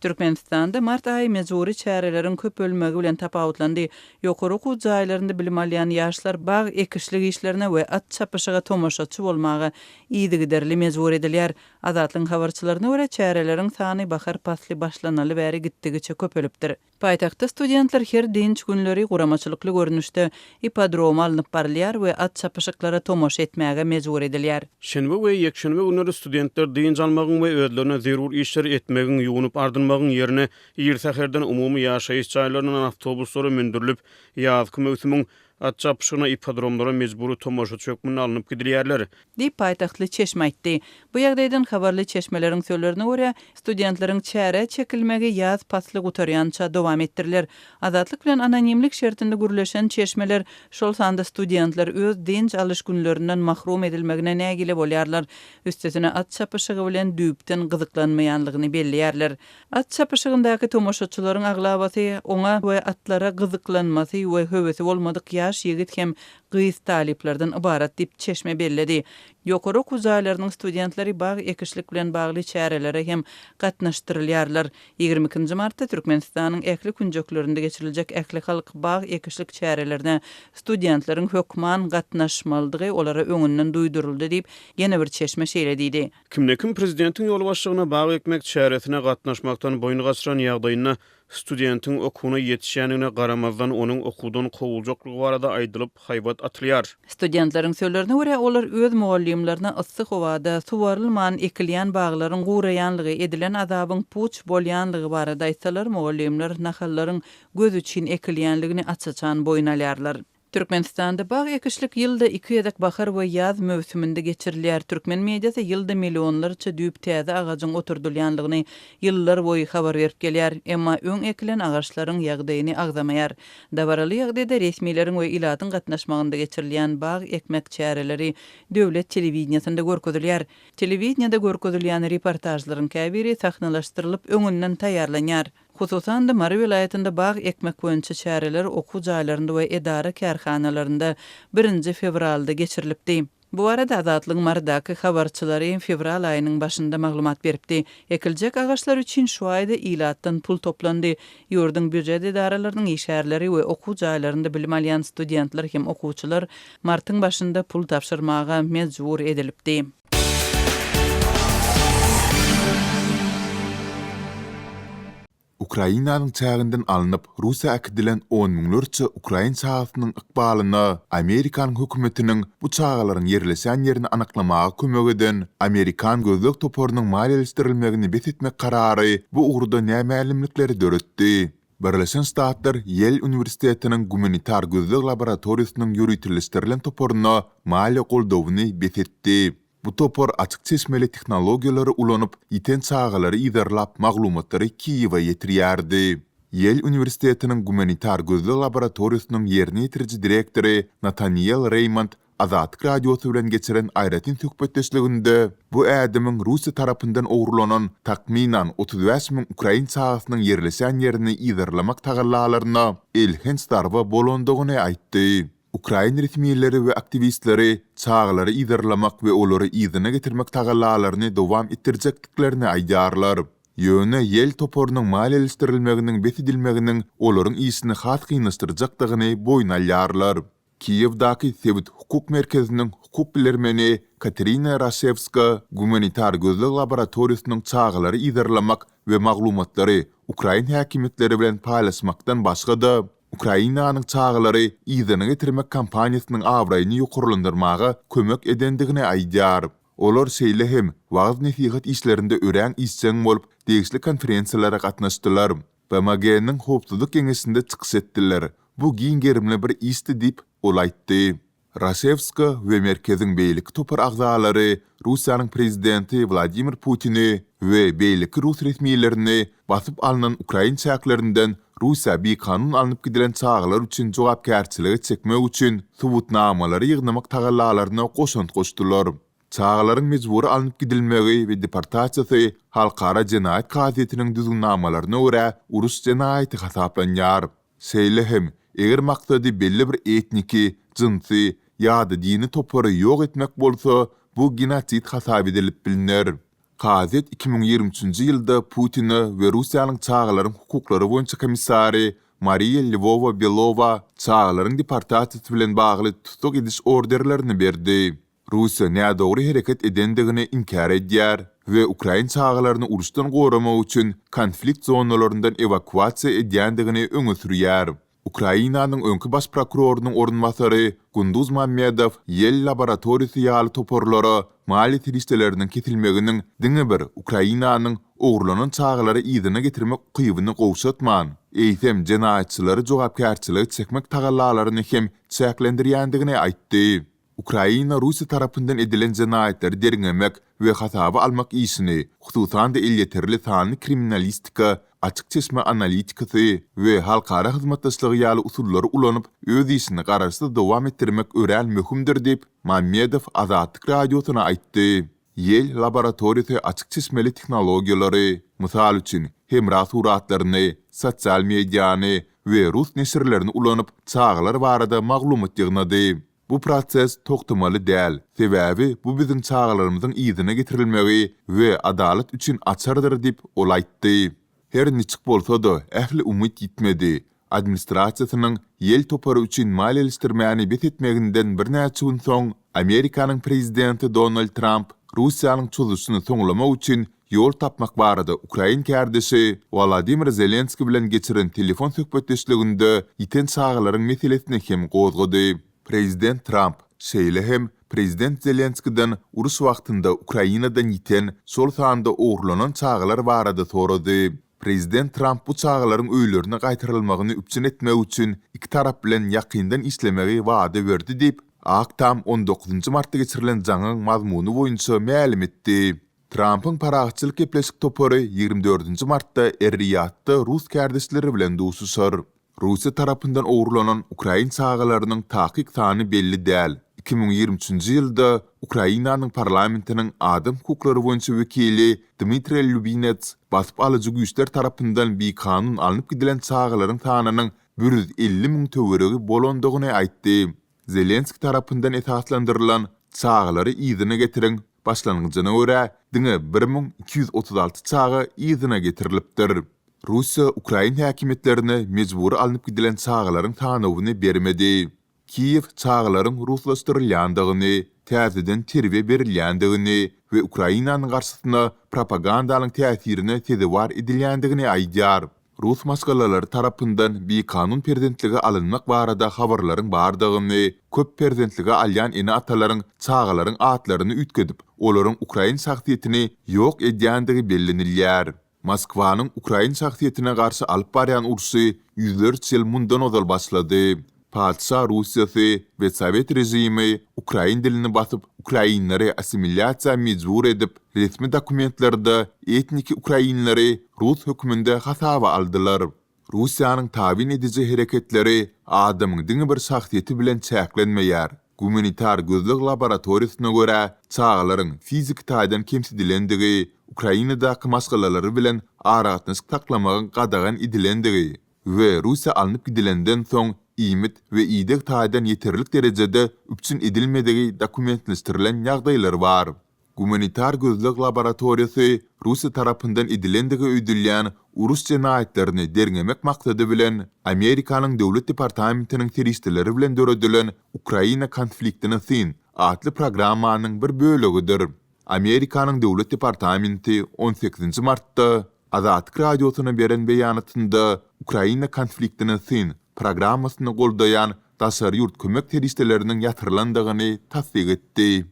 Türkmenistanda mart aýy mejbury çäreleriň köpelmegi bilen tapawutlandy. Ýokary okuw jaýlarynda bilim alýan ýaşlar bag ekişlik işlerine we at çapyşyga tomaşaçy bolmaga yzygiderli mejbur edilýär. Azatlygyň habarçylaryna görä, çäreleriň sany bahar pasly başlanaly bäri gitdigiçe köpelipdir. Paýtagtda studentler her dynç günleri guramaçylykly görnüşde ippodroma alnyp barylýar we at çapyşyklara tomaşa etmäge mejbur edilýär. Şenbe we ýekşenbe günleri studentler dynç almagyň we özlerine zerur işleri etmegiň, ýuwnup-ardynmagyň ýerine ir säherden umumy ýaşaýyş jaýlaryndan awtobuslara mündürilip, ýazky möwsümiň at çapyşygyna ippodromlara mejbury tomaşaçy hökmünde alnyp gidilýärler. Diýip, paýtagtly çeşme aýtdy. Bu ýagdaýdan habarly çeşmeleriň sözlerine görä, studentleriň çärä çekilmegi ýaz pasly gutarýança dowam etdiriler. Azatlyk bilen anonimlik şertinde gürleşen çeşmeler, şol sanda studentler öz dynç alyş günlerinden mahrum edilmegine nägile bolýarlar, üstesine at çapyşygy bilen düýpden gyzyklanmaýanlygyny belleýärler. At çapyşygyndaky tomaşaçylaryň aglabasy oňa we atlara gyzyklanmasy we höwesi bolmadyk ýaş ýigit hem gyz talyplardan ybarat diýip, çeşme belledi. Ýokary okuw jaýlarynyň studentleri bag ekişlik bilen bagly çärelere hem gatnaşdyrylýarlar. Ýigrimi ikinji martda Türkmenistanyň ähli künjeklerinde geçiriljek ählihalk bag ekişlik çärelerine studentleriň hökman gatnaşmalydygy olara öňünden duýduryldy diýip, ýene bir çeşme şeýle diýdi. Kimde-kim prezidentiň ýolbaşçylygynda bag ekmek çäresine gatnaşmakdan boýun gaçyran ýagdaýynda studentiň okuwyna ýetişýändigine garamazdan onuň okuwdan kowuljaklygy barada aýdylyp, haýbat atylýar. Studentleriň sözlerine görä, olar öz mugallymlaryna yssy howada suwarylman ekilýän baglaryň guraýanlygy, edilen azabyň puç bolýanlygy barada aýtsalar, mugallymlar nahallaryň göz üçin ekilýänligini aç-açan boýun alýarlar. Türkmenistanda bag ekişlik ýylda iki gezek bahar we ýaz möwsüminde geçirilýär. Türkmen mediasy ýylda millionlarça düýp täze agajyň oturdylýanlygyny ýyllar boýy habar berip gelýär. Emma öň ekilen agaçlaryň ýagdaýyny agzamaýar. Dabaraly ýagdaýda resmileriň we ilatyň gatnaşmagynda geçirilýän bag ekmek çäreleri döwlet telewideniýesinde görkezilýär. Telewideniýede görkezilýän reportažlaryň käbiri sahnalaşdyrylyp öňünden taýýarlanýar. Hususan-da, Mary welaýatynda bag ekmek boýunça çäreler okuw jaýlarynda we edara-kärhanalarynda birinji fewralda geçirilipdi. Bu barada Azatlygyň Marydaky habarçylary fewral aýynyň başynda maglumat beripdi. Ekiljek agaçlar üçin şu aýda ilatdan pul toplandy. Ýurduň býujet edaralarynyň işgärleri we okuw jaýlarynda bilim alýan studentler hem okuwçylar martyň başynda pul tabşyrmaga mejbur edilipdi. Ukrainanyň çäginden alnyp, Russiýa äkidilen on müňlerçe ukrain çagasynyň ykbalyna Amerikanyň hökümetiniň bu çagalaryň ýerleşen ýerini anyklamaga kömek eden amerikan gözleg toparynyň maliýeleşdirilmegini bes etmek karary bu ugurda nämälimlikleri döretdi. Birleşen Ştatlar Ýel uniwersitetiniň gumanitar gözleg laboratoriýasynyň ýöriteleşdirilen toparyna maliýe goldawyny bes etdi. Bu topar açyk çeşmeli tehnologiýalary ulanyp, ýiten çagalary yzarlap maglumatlary Kiýewe ýetirýärdi. Ýel uniwersitetiniň gumanitar gözleg laboratoriýasynyň ýerine ýetiriji direktory Nataniel Reýmond Azatlyk Radiosy bilen geçiren aýratyn söhbetdeşliginde bu ädimiň Russiýa tarapyndan ogurlanan takmynan 35 müň ukrain çagasynyň ýerleşen ýerini yzarlamak tagallalaryna elhenç zarba bolandygyny aýtdy. Ukrain resmileri we aktiwistleri çagalary yzarlamak we olary yzyna getirmek tagallalaryny dowam etdirjekdiklerini aýdýarlar. Ýöne Ýel toparynyň maliýeleşdirilmeginiň bes edilmeginiň olaryň işini has kynlaşdyrjakdygyny boýun alýarlar. Kiýewdaky Sebit hukuk merkeziniň hukuk bilermeni Katerina Raşewska gumanitar gözleg laboratoriýasynyň çagalary yzarlamak we maglumatlary ukrain häkimiýetleri bilen paýlaşmakdan başga-da, Ukrainanyň çagalary yzyna getirmek kampaniýasynyň abraýyny ýokarlandyrmaga kömek edendigini aýdýar. Olar şeýle hem wagyz-nesihat işlerinde örän işjeň bolup, degişli konferensiýalara gatnaşdylar. BMG-niň Howpsuzlyk Geňeşinde çykyş etdiler. Bu giň gerimli bir işdi diýip, ol aýtdy. Raşewska we merkeziň beýleki topar agzalary Russiýanyň prezidenti Wladimir Putini we beýleki rus resmilerini basyp alnan ukrain çäklerinden Russiýa bikanun alnyp gidilen çagalar üçin jogapkärçilige çekmek üçin subutnamalary ýygnamak tagallalaryna goşant goşdular. Çagalaryň mejbury alnyp gidilmegi we deportasiýasy Halkara jenaýat kazyýetiniň düzgünnamalaryna görä uruş jenaýaty hasaplanýar. Şeýle hem, eger maksady belli bir etniki, jynsy ýa-da dini topary ýok etmek bolsa, bu genosid hasap edilip bilner. Kazyýet 2023-nji ýylda Putine we Russiýanyň çagalaryň hukuklary boýunça komissary Mariýa Lwowa-Belowa çagalaryň deportasiýasy bilen bagly tussag ediş orderlerini berdi. Russiýa nädogry hereket edendigini inkär edýär we ukrain çagalaryny uruşdan goramak üçin konflikt zonalaryndan ewakuasiýa edýändigini öňe sürýär. Ukrainanyň öňki baş prokurorynyň orunbasary Gunduz Mammedow Ýel laboratoriýasy ýaly toparlara maliýe serişdeleriniň kesilmeginiň diňe bir Ukrainanyň ogurlanan çagalary yzyna getirmek ukybyny gowşatman, eýsem jenaýatçylary jogapkärçilige çekmek tagallalaryny hem çäklendirýändigini aýtdy. Ukraina Russiýa tarapyndan edilen jenaýatlary derňemek we hasaba almak işini, hususan-da elýeterli sanly kriminalistika, açyk çeşme analitikasy we halkara hyzmatdaşlygy ýaly usullary ulanyp, öz işini garaşsyz dowam etdirmek örän möhümdir diýip, Mammedow Azatlyk Radiosyna aýtdy. Ýel laboratoriýasy açyk çeşmeli tehnologiýalary, mysal üçin, hemra suratlaryny, sosial mediany we rus neşirlerini ulanyp, çagalar barada maglumat ýygnady. Bu proses togtamaly däl, sebäbi bu biziň çagalarymyzyň yzyna getirilmegi we adalat üçin açardyr diýip, ol aýtdy. Her niçik bolsa-da, ähli umyt ýitmedi. Administrasiýasynyň Ýel topary üçin maliýeleşdirmäni bes etmeginden birnäçe gün soň, Amerikanyň prezidenti Donald Tramp Russiýanyň çozuşyny soňlamak üçin ýol tapmak barada ukrain kärdeşi Wolodymyr Zelenskiý bilen geçiren telefon söhbetdeşliginde ýiten çagalaryň meselesini hem gozgady. Prezident Tramp, şeýle hem, prezident Zelenskiden uruş wagtynda Ukrainadan ýiten, şol sanda ogurlanan çagalar barada sorady. Prezident Tramp bu çagalaryň öýlerine gaýtarylmagyny üpjün etmek üçin iki tarap bilen ýakyndan işlemegi wada berdi diýip, Ak Tam on dokuzynjy martda geçirilen jaňyň mazmuny boýunça mälim etdi. Trampyň parahatçylyk gepleşik topary ýigrimi dördünji martda Er-Riýadda rus kärdeşleri bilen duşuşar. Russiýa tarapyndan ogurlanan ukrain çagalarynyň takyk sany belli däl. 2023-nji ýylda Ukrainanyň parlamentiniň adam hukuklary boýunça wekili Dmitriý Lubinets basyp alyjy güýçler tarapyndan bikanun alnyp gidilen çagalaryň sanynyň 150 müň töweregi bolandygyny aýtdy. Zelenskiý tarapyndan esaslandyrylan Çagalary yzyna getiriň başlangyjyna görä, diňe 1236 çaga yzyna getirilipdir. Russiýa ukrain häkimiýetlerine mejbury alnyp gidilen çagalaryň sanawyny bermedi. Kiýew çagalaryň ruslaşdyrylýandygyny, täzeden terbiýe berilýändigini we Ukrainanyň garşysyna propagandanyň täsirine sezewar edilýändigini aýdýar. Rus maşgalalary tarapyndan bikanun perzentlige alynmak barada habarlaryň bardygyny, köp perzentlige alýan ene-atalaryň çagalaryň atlaryny üýtgedip, olaryň ukrain şahsyýetini ýok edýändigi bellenilýär. Moskwanyň ukrain şahsyýetine garşy alyp barýan urşy ýüzlerçe ýyl mundan ozal başlady. Patyşa Russiýasy we sowet režimi ukrain dilini basyp, ukrainleri assimilýasiýa mejbur edip, resmi dokumentlerde etniki ukrainleri rus hökmünde hasaba aldylar. Russiýanyň tabyn ediji hereketleri adamyň diňe bir şahsyýeti bilen çäklenmeýär. Gumanitar gözleg laboratoriýasyna görä, çagalaryň fiziki taýdan kemsidilendigi, Ukrainadaky maşgalalary bilen aragatnaşyk saklamagyň gadagan edilendigi we Russiýa alnyp gidilenden soň iýmit we ideg taýdan ýeterlik derejede üpjün edilmedigi dokumentleşdirilen ýagdaýlar bar. Gumanitar gözleg laboratoriýasy Russiýa tarapyndan edilendigi öýdülýän uruş jenaýatlaryny derňemek maksady bilen Amerikanyň Döwlet departamentiniň serişdeleri bilen döredilen Ukraina konfliktine syn atly programmanyň bir bölegidir. Amerikanyň Döwlet departamenti on sekizinji martda Azatlyk Radiosyna beren beýanatynda Ukraina konfliktine syn programmasyny goldaýan daşary ýurt kömek serişdeleriniň ýatyrylandygyny tassyk etdi.